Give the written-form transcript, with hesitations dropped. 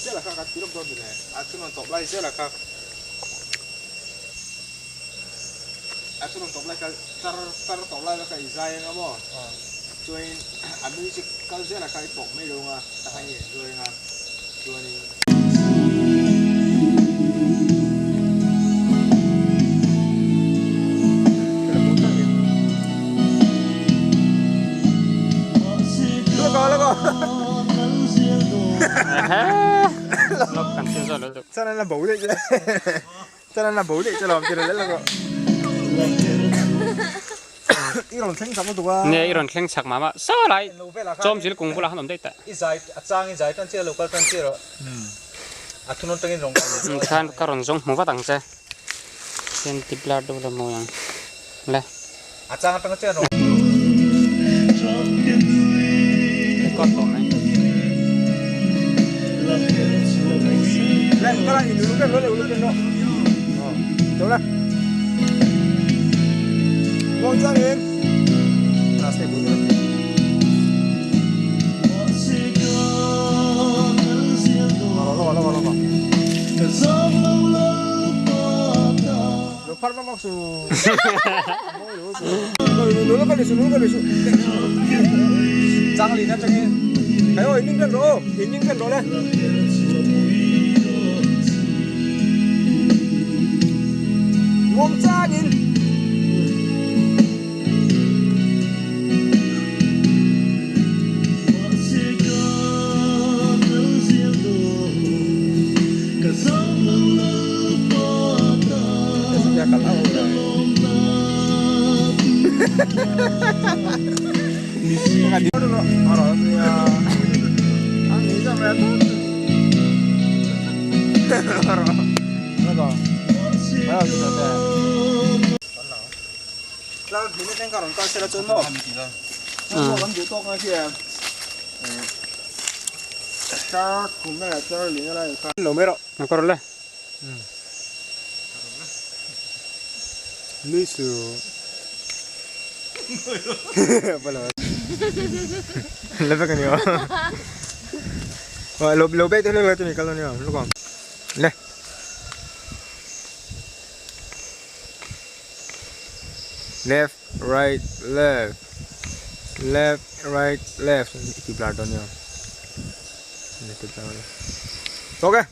zela kha kan ti lawk dawn ni le a thunawn tawp lai zela kha a thunawn tawp lai kha tlar tlar tawp lai kha i zai anga maw chuanin a music kal zela kha i pawk mai lo anga takhan i enjoy anga chuanin. Cho nên là bố đấy chứ, cho nên là bố đấy cho làm cho nên là có i rawn thleng chak lutuk a. Nia i rawn thleng chak mah mah sa lai chawm zil kung bulah han awm daih ta. I zai a chang i zai tan chiah lo kal tan chiah rawh a thunawn tangin rawn kal leh. Khan ka rawn zawng hmu vat ang che. Hian ti blur deuh la mawi ang le. A chang atanga chiah rawn. Record tawh mai. Le ka la in uluk em lo le uluk em lo. Chau le. Muang chang in. À, stay bul. Lo lo lo lo. Lo phar vak vak su. Lo lo ka su lo ka su. Chang lin atangin. Khai oi ning kan ro, in ning kan ro le. Muang chang in. Nó có rồi le. Nui su. Love ka niyo. Lo lo be te lo te ni kal niyo lo kom. Le. Left right left. Left right left. Ti blur don niyo. Ti blur. Okay.